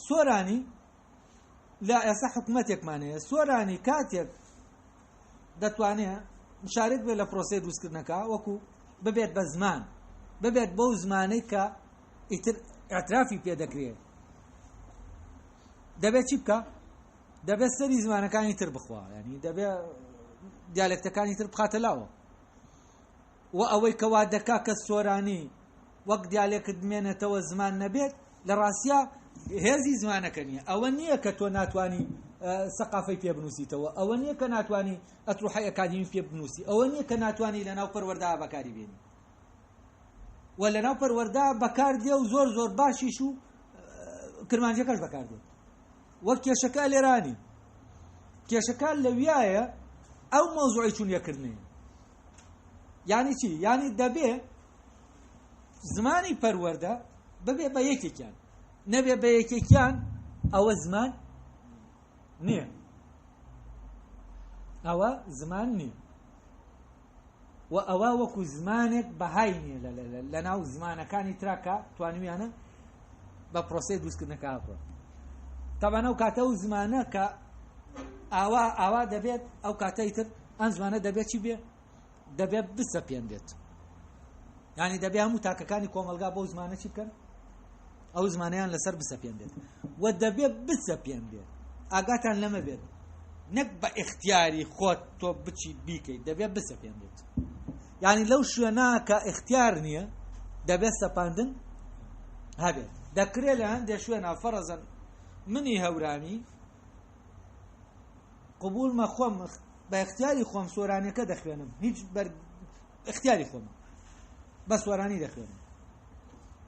سۆرانی لە ئێستا حکومەتێکمان هەیە، سۆرانی کاتێک دەتوانێت مشارک بێت لە پرۆسەی دروستکردنەکە، وەکو ببێت بە زمان، ببێت بەو زمانەی کە ئیتر اعترافی پێ دەکرێت، دەبێت چی بکە؟ دەبێت سەری زمانەکانی تر بخوا، ینی دەبێت دیالێکتەکانی تر بخاتە لاوە. و ئەوەی کەوا دەکا کە سۆرانی وەک دیالێکت بمێنێتەوە زمان نەبێت، لە ڕاستیا هێزی زمانەکە نییە. ئەوە نییە کە تۆ ناتوانی سەقافەی پێ بنووسیتەوە، ئەوە نییە کە ناتوانی ئەتروحەی ئەکادیمی پێ بنووسی، ئەوە نییە کە ناتوانی لەناو پەروەردە بەکاری بێنی و لەناو پەروەردە بەکاردێ و زۆر زۆر باشیش و کرمانجەکەش بەکاردێت. وەک کێشەکە لێرانی کێشەکە لەویایە ئەو مەوزوعی چون یەکردنەیە. یعنی چی؟ یعنی دەبێ زمانی پەروەردە ببێ بە یەکێکیان، نەبێ بە یەکێکیان ئەوە زمان نییە، ئەوە زمان نییە و ئەوە وەکو زمانێک بەهای نییە لە ناو زمانەکانی تراکە توانیویانە بە پرۆسەی دروستکردنەکە بڕۆن. تەبعەن ئەو کاتە ئەو زمانە کە ئاوا دەبێت، ئەو کاتەی تر ئەم زمانە دەبێت چی بێ؟ دەبێت بسەپێنرێت. یعنی دەبێت هەموو تاکەکانی کۆمەلگا بەو زمانە چی بکەن؟ ئەو زمانیان لەسەر بسەپێنرێت و دەبێت بسەپێنرێت. ئاگاتان لەمە بێت، نەک بە ئیختیاری خۆت تۆ بچی بیکەیت، دەبێت بسەپێنرێت. یعنی لەو شوێنە کە ئیختیار نییە دەبێت سەپاندن هەبێت. دەکرێت لە هەندێک شوێنە فەرەزەن منی هەورامی قبولمە خۆم بە اختیاری خۆم سۆرانیەکە دەخوێنم، هیچ بەر اختیاری خۆم بە سۆرانی دەخوێنم.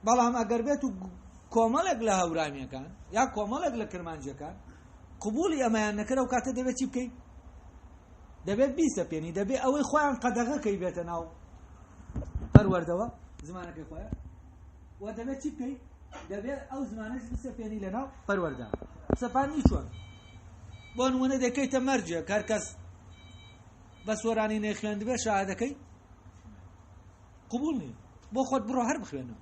بەڵام ئەگەر بێت و کۆمەڵێک لە هەورامیەکان یا کۆمەڵێک لە کرمانجەکان قبولی ئەمەیان نەکرد، ئەو کاتە دەبێت چی بکەیت؟ دەبێت بیسەپێنی، دەبێت ئەوەی خۆیان قەدەغەکەی بێتە ناو پەروەردەوە زمانەکەی خۆیان، و دەبێت چی بکەیت؟ دەبێت ئەو زمانەش بسەپێنی لەناو پەروەردە. سەپاندنی چۆن؟ بۆ نمونە دەکەیتە مەرجێک هەر کەس بە سۆرانی نەیخوێندبێ شەهادەکەی قبول نییە، بۆ خۆت بڕۆ هەر بخوێنەوە.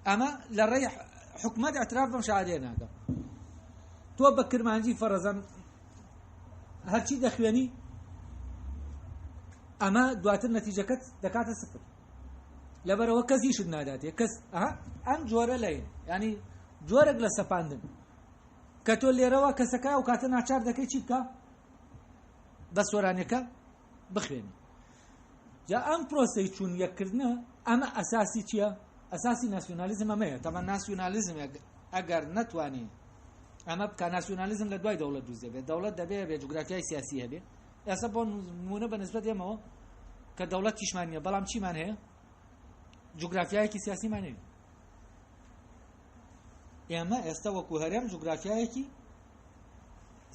ئەمە لە ڕێی حکومەت اعتراف بەم شەهادەیە ناکە. تۆ بە کرمانجی فەرەزەن هەرچی دەخوێنی ئەمە دواتر نەتیجەکەت دەکاتە سفر، لەبەرەوە کەس هیچت ناداتێ کەس. ئەم جۆرە لەین، ینی جۆرێک لە سەپاندن کە تۆ لێرەوە کەسەکە ئەو کاتە ناچار دەکەی چی بکە؟ بە سۆرانیەکە بخوێنی. جا ئەم پرۆسەی چوون یەککردنە ئەمە ئەساسی چییە؟ ئەساسی ناسیۆنالیزم ئەمەیە. تەمە ناسیۆنالیزم ئەگەر نەتوانێ ئەمە بکە، ناسیۆنالیزم لە دوای دەوڵەت دروست دەبێت. دەوڵەت دەبێ بێ جوگرافیای سیاسی هەبێ. ئێستا بۆ نمونە بە نسبەت ئێمەوە کە دەوڵەت چیشمان نییە، بەڵام چیمان هەیە؟ جوگرافیایەکی سیاسیمان هەیە. ئێمە ئێستا وەکو هەرێم جوگرافیایەکی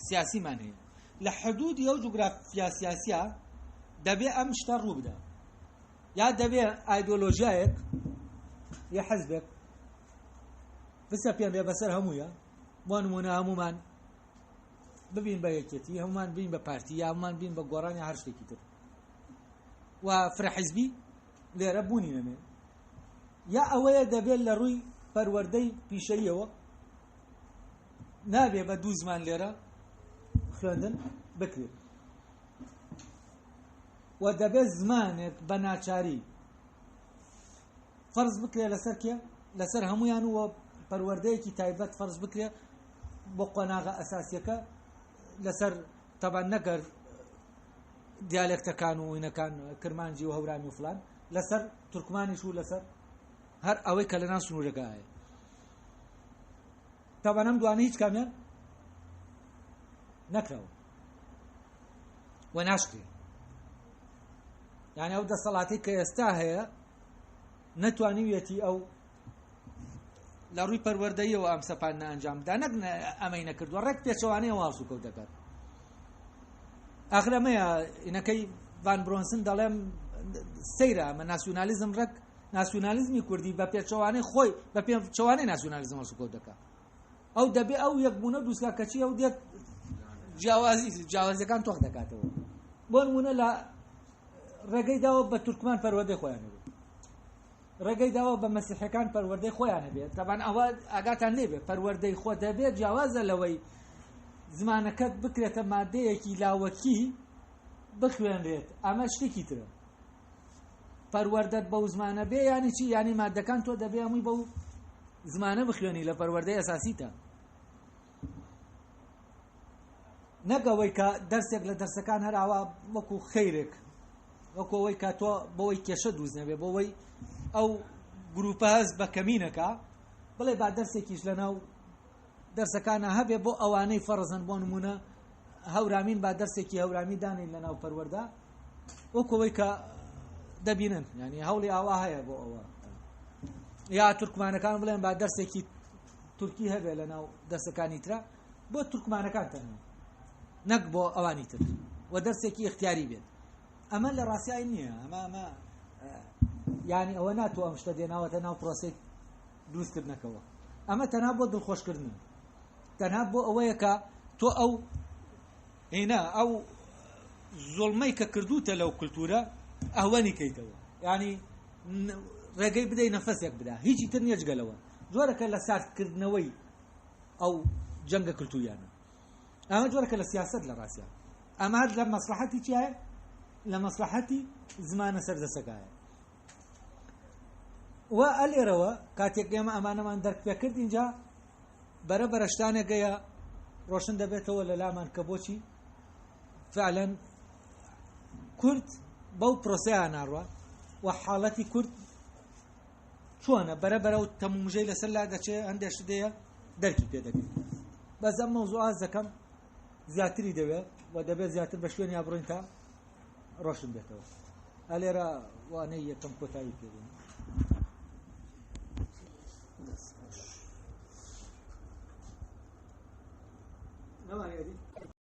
سیاسیمان هەیە. لە حدودی ئەو جوگرافیا سیاسیە دەبێ ئەم شتە ڕوو بدە، یا دەبێ ئایدۆلۆژیایەک یا حزبێک بسەپێنرێ بەسەر هەموویە. بۆ نمونە هەمومان ببین بە یەکێتی، هەمومان بین بە پارتی، یا هەمومان بین بە گۆڕان یا هەر شتێکی تر، و فرە حزبی لێرە بوونی نەمێن. یا ئەوەیە دەبێت لە ڕووی پەروەردەی پیشەییەوە نابێ بە دوو زمان لێرە خوێندن بکرێت، و دەبێت زمانێک بە ناچاری فەرز بکرێت لەسەر کێ؟ لەسەر هەمویان و پەروەردەیەکی تایبەت فەرز بکرێ بۆ قۆناغە ئەساسیەکە لەسەر تەبان نەگەر دیالێکتەکان و وینەکان کرمانجی و هەورامی و فلان لەسەر تورکمانیش و لەسەر هەر ئەوەی کە لەناو سنوورەکە هەیە. تەبان ئەم دوانە هیچ کامیان نەکراوە و ناشکرێ. یعنی ئەو دەسەڵاتی کە ئێستا هەیە نەتوانیویەتی ئەو لە ڕووی پەروەردەیەوە ئەم سەپاندنە ئەنجام بدا، نەک ئەمەی نەکردووە، ڕێک پێچەوانەیەوە هەڵسوکەوت دەکات. ئاخر ئەمەیە ئینەکەی ڤان برۆنسن دەڵێم سەیرە ئەمە ناسیونالیزم ڕێک ناسیونالیزمی کوردی بە پێچەوانەی خۆی بە پێچەوانەی ناسیونالیزم هەڵسوکەوت دەکات. ئەو دەبێ ئەو یەکبوونە دروستکا، کەچی ئەو دێت جیاوازیەکان تۆخ دەکاتەوە. بۆ نمونە لە ڕێگەی داوە بە تورکمان پەروەردەی خۆیان هەبێت، ڕێگەی داوە بە مەسیحەکان پەروەردەی خۆیان هەبێت. تەبان ئەوە ئاگاتان لێبێ پەروەردەی خۆ دەبێت جیاوازە لەوەی زمانەکەت بکرێتە مادەیەکی لاوەکی بخوێنرێت، ئەمە شتێکی ترە. پەروەردەت بەو زمانە بێ یانی چی؟ یانی مادەکان تۆ دەبێ هەمووی بەو زمانە بخوێنی لە پەروەردەی ئەساسیتە، نەک ئەوەی کە دەرسێک لە دەرسەکان هەر ئاوا وەکو خەیرێک، وەکو ئەوەی کە تۆ بۆی کێشە دروست نەبێ، بۆ ئەوەی ئەو گروپە هەست بە کەمینەکە بڵێ با دەرسێکیش لەناو دەرسەکانە هەبێ بۆ ئەوانەی فەرزن. بۆ نمونە هەورامین با دەرسێکی هەورامی دانین لەناو پەروەردە، وەکو ئەوەی کە دەبینن، یعنی هەوڵی ئاوا هەیە بۆ ئەوە. یا تورکمانەکان بڵێن با دەرسێکی تورکی هەبێ لەناو دەرسەکانی ترە بۆ تورکمانەکان تەنها، نەک بۆ ئەوانی تر، و دەرسێکی اختیاری بێت. ئەمە لە ڕاستیای نییە. ئەمە یعنی ئەوە ناتوە ئەم شتە دێناوەتە ناو پرۆسەی دروستکردنەکەوە. ئەمە تەنها بۆ دڵخۆشکردنە، تەنها بۆ ئەوەیە کە تۆ ئەو هینا ئەو زوڵمەی کە کردوتە لەو کولتورە ئەهوەنی کەیتەوە، یعنی ڕێگەی بدەی نەفەسێک بدا، هیچی تر نییە جگەلەوە. جۆرەکە لە ساردکردنەوەی ئەو جەنگە کولتوریانە. ئەمە جۆرەکە لە سیاست لە ڕاستیا. ئەمە هەر لە مەسلحەتی چیایە؟ لە مەسلحەتی زمانە سەردەسەکایە. و ئەلێرەوە کاتێک ئێمە ئەمانەمان دەرک پێکرد، اینجا بەرە بەرە شتانێکەیە ڕۆشن دەبێتەوە لە لامان کە بۆچی فعلا کورد بەو پرۆسەیە ناڕوە و حاڵەتی کورد چۆنە، بەرە بەرە و تەمومژەی لەسەر لا دەچێ، هەندێک شت دەیە دەرکی پێ دەکەین. بەس ئەم مەوزوع ئاز دەکەم زیاتری دەوێت و دەبێت زیاتر بە شوێنیا بڕۆین تا ڕۆشن بێتەوە. ئەلێرە وانەی یەکەم کۆتایی پێ بێنین. نەمانێ.